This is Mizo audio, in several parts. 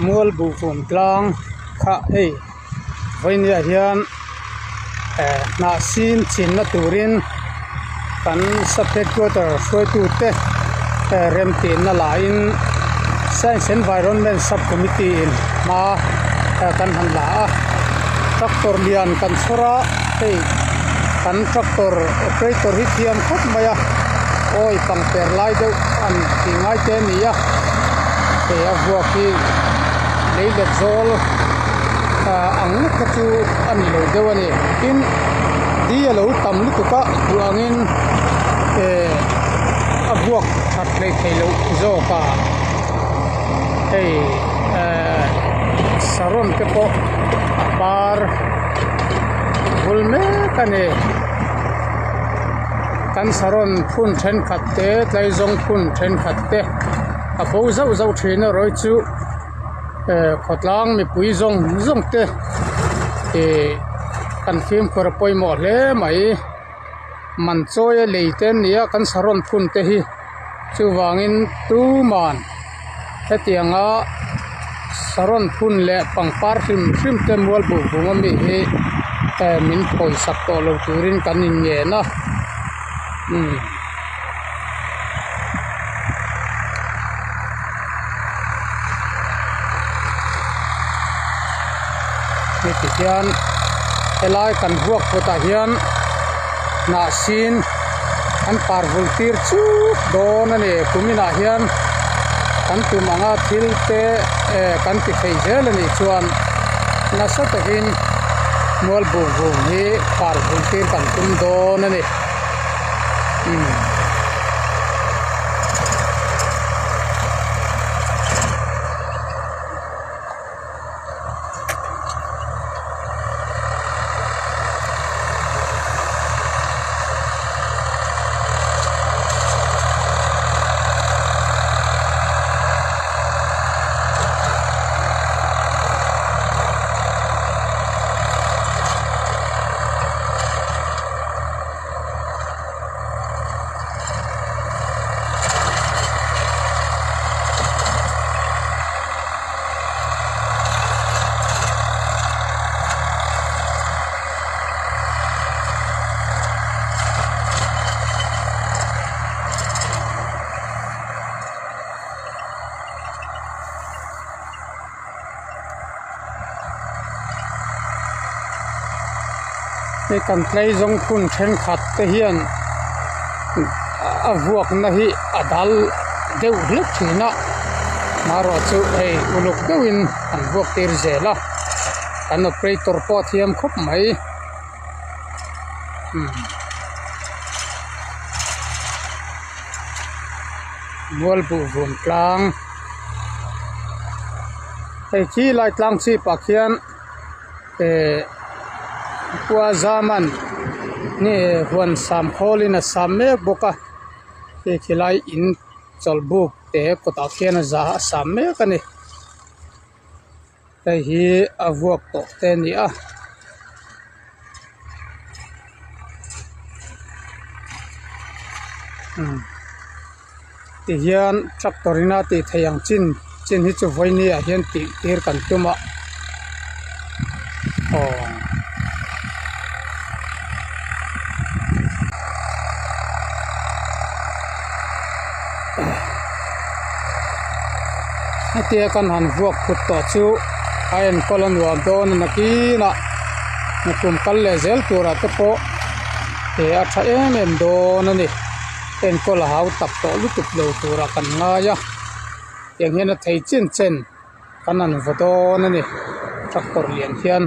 Mual buhfum tlang kha hei vawinia hian eh hnah sin chinna turin kan sub headquarter hruaitute eh remtihna lahin science environment sub committee in hma kan han la a tractor lian kan chhawr a hei kan tractor operator hi thiam khawp mai a awi pangper lai deuh an tih ngai te a ni a hei a vuak hi lei let zawl ah ang ngawt kha chu a ni lo deuh a ni tin di a lo tam lutuk a duh angin eh a vuak that hleih theih loh zawk a hei eh saron te pawh a par vul mek a ni kan saron phun thenkhat te tlaizawng phun thenkhat te a bo zauh zauh thin erawh hi chu eh khawtlang mipui zawng zawng te ih kan fimkhur a pawimawh hle mai man chawi a lei te an ni a kan saron phun te hi chuvangin tuman hetianga saron phun leh pangpar hrim hrim te mual buh vung ami hi eh min phawisak tawh lo turin kan inngen a umm. Heti hian helai kan vuak kawtah hian hnah sin an par vul tir chuk dawn a ni kuminah hian kan tum anga thil te eh kan ti thei zel a nih chuan nasa takin mual buh vum hi par vul tir kan tum dawn a ni. Hei kan tlei zawng phun thenkhat te hian a vuakna hi a dal deuh hlek thin a marawh chu hei uluk deuhin an vuak tir zel a kan operator pawh a thiam khawp mai umm. Mualbuhvun tlang hei khi lai tlang chhip ah khian eh khua zaman nge huan sam khawlin a sam mek bawk a hei khi lai in chawlhbuk te kawtah khian a za a sam mek a ni hei hi a vuak tawh te a ni a. Tihian tractor in a tih theih ang chin chin hi chu vawiini ah hian tih tir kan tum a aw. Hetia kan han vuak phut tawh chu a enkawl a nuam dawn a nakinah kum kal leh zel turah te pawh eh a tha em em dawn a ni enkawl a hau tak tawh lutuk lo turah kan ngai a tiang hian a thei chen chen kan han vaw dawn a ni tractor lian hian.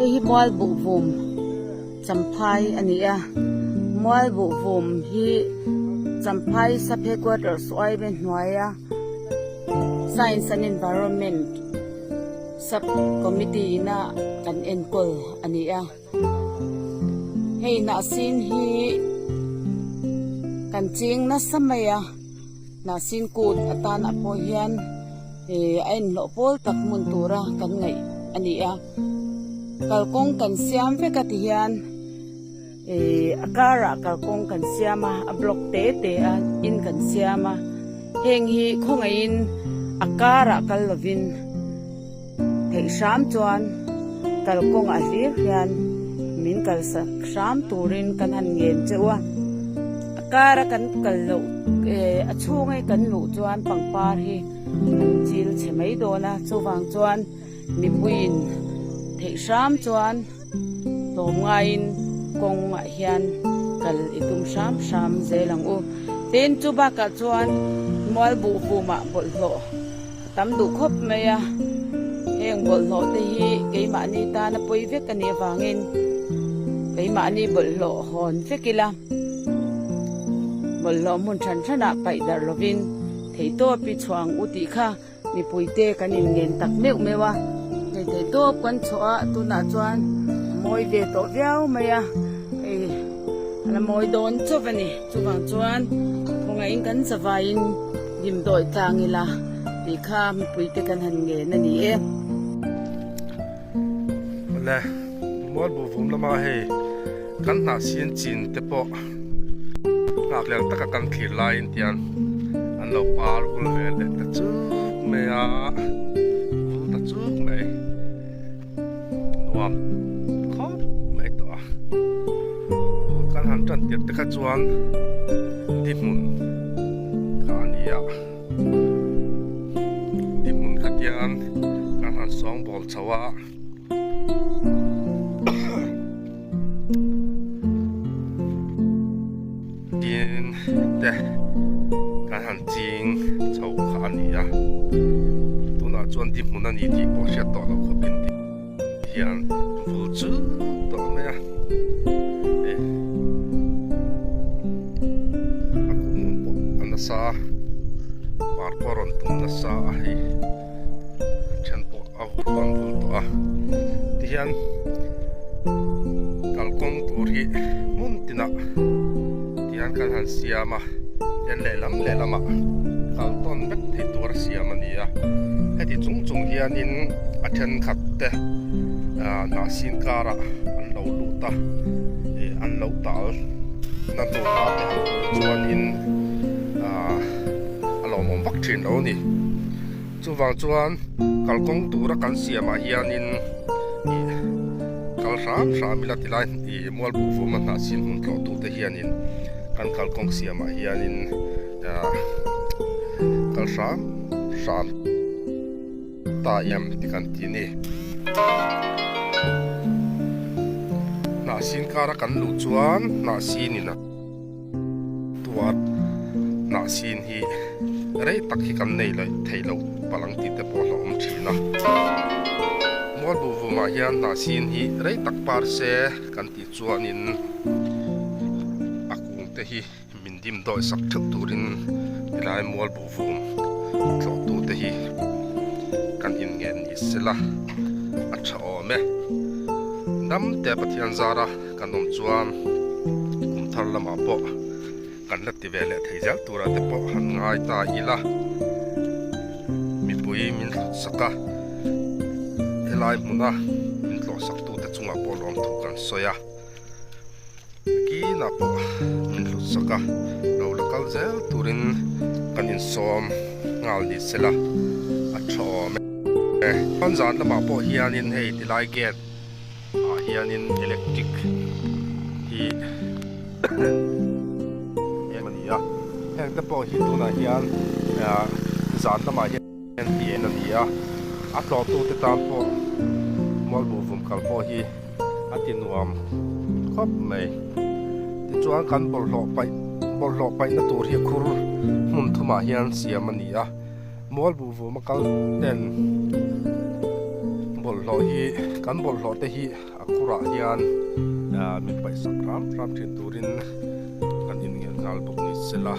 Hei hi Mualbuhvum Champhai a ni a, Mualbuhvum hi Champhai sub headquarters uaime hnuaia Science and Environment sub committee ina kan enkawl a ni a. Hei hnahsin hi kan ching nasa mai a. Hnahsin kut atan ah pawh hian ih a inhlawh pawl tak hmun tura kan ngaih a ni a kalkawng kan siam vek a ti hian ih a karah kalkawng kan siam a a block te te a in kan siam a heng hi khawngaihin a karah kal lovin theih hram chuan kalkawngah hlir hian min kalsak hram turin kan han ngen cheu a a kara kan kal loh eh a chhunga kan luh chuan pangpar hi kan chil chhe mai dawn a chuvang chuan mipuiin theih hram chuan tlawm ngaiin kawngah hian kal i tum hram hram zel ang u tin chu bakah chuan mual buh vumah bawlhhlawh. Tam duh khawp mai a, heng bawlhhlawh te hi keimahni tana pawi vek a nih avangin keimahni bawlhhlawh hawn vek ila. Bawlhhlawh hmun hran hranah paih darh lovin theihtawp i chhuah ang u tih kha mipuite kan inngen tak meuh meuh a. Hei theihtawp kan chhuah a, tunah chuan a mawi ve tawh viau mai a, hei a la mawi dawn chauh a ni. Chuvang chuan khawngaihin kan zavaiin dimdawi tlang ila tih kha mipuite kan han ngen a ni e. Awle, Mualbu vum lama hei kan hnah sin chin te pawh nghakhlel taka kan thlir laiin tian an lo par vul ve leh ta chuk mai a, vul ta chuk mai nuam khawp mai tawh a. Kan han tan tirh te kha chuan di hmun kha a ni a. Ti hmun kha tian kan han sawng bawl chho a tin te kan han ching chho kha a ni a tunah chuan ti hmun a ni tih pawh hriat tawh loh khawpin ti hian vul chu tawh mai a eh a kuhmum pawh a nasa a par pawh a rawn tum nasa a hei then pawh a vul pawh an vul tawh a tihian kalkawng tur hi hmun tinah tihian kan han siam a tihian lehlam lehlamah kal tawn vek thei tur a siam a ni a heti chung chung hianin a thenkhat te ah hnahsin karah an lo lut a ih an lo tal na hnu hma te han hmuh chuanin ah a lawmawm vak thin lo a ni chuvang chuan kalkawng tura kan siamah hianin ih kal hram hram ila tilai ih mualbuh vawma hnahsin hmun tlawh tute hianin kan kalkawng siamah hianin ah kal hram hram. Ta em ti kan ti ni. Hnahsin kara kan luh chuan hnahsin in a tuar hnahsin hi rei tak hi kan nei leh thei lo palang tih te pawh a hlauhawm thin a. Mualbuh vumah hian hnahsin hi rei tak par se kan tih chuanin a kung te hi. Min dim dawi sak theuh turin tilai mual buh vum tlawh tute hi kan inngen ni sela a tha awm e. Dam te Pathian zara kan awm chuan kum thar lamah pawh kan la ti ve leh thei zel tura te pawh han ngai ta ila. Mipui min hlut sak a, helai hmuna min tlawh sak tute chungah pawh lawmthu kan sawi a. Kinah pawh min hlut sak a, lo la kal zel turin kan insawm nghal ni sela a tha awm e. Chuan zan lamah pawh hianin hei tilai gate ah hianin electric hi em a ni a, heng te pawh hi tunah hian zan lamah hian tih en a ni a, a tlawhtute tan pawh mualbuh vum kal pawh hi. a ti nuam khawp mai tichuan kan bawlhhlawh paih bawlhhlawh paihna tur hi khur hmun thumah hian siam a ni a mual buh vum a kal ten bawlhhlawh hi kan bawlhhlawh te hi a khurah hian ah min paih sak hram hram thin turin kan inngelh nghal bawk ni sela.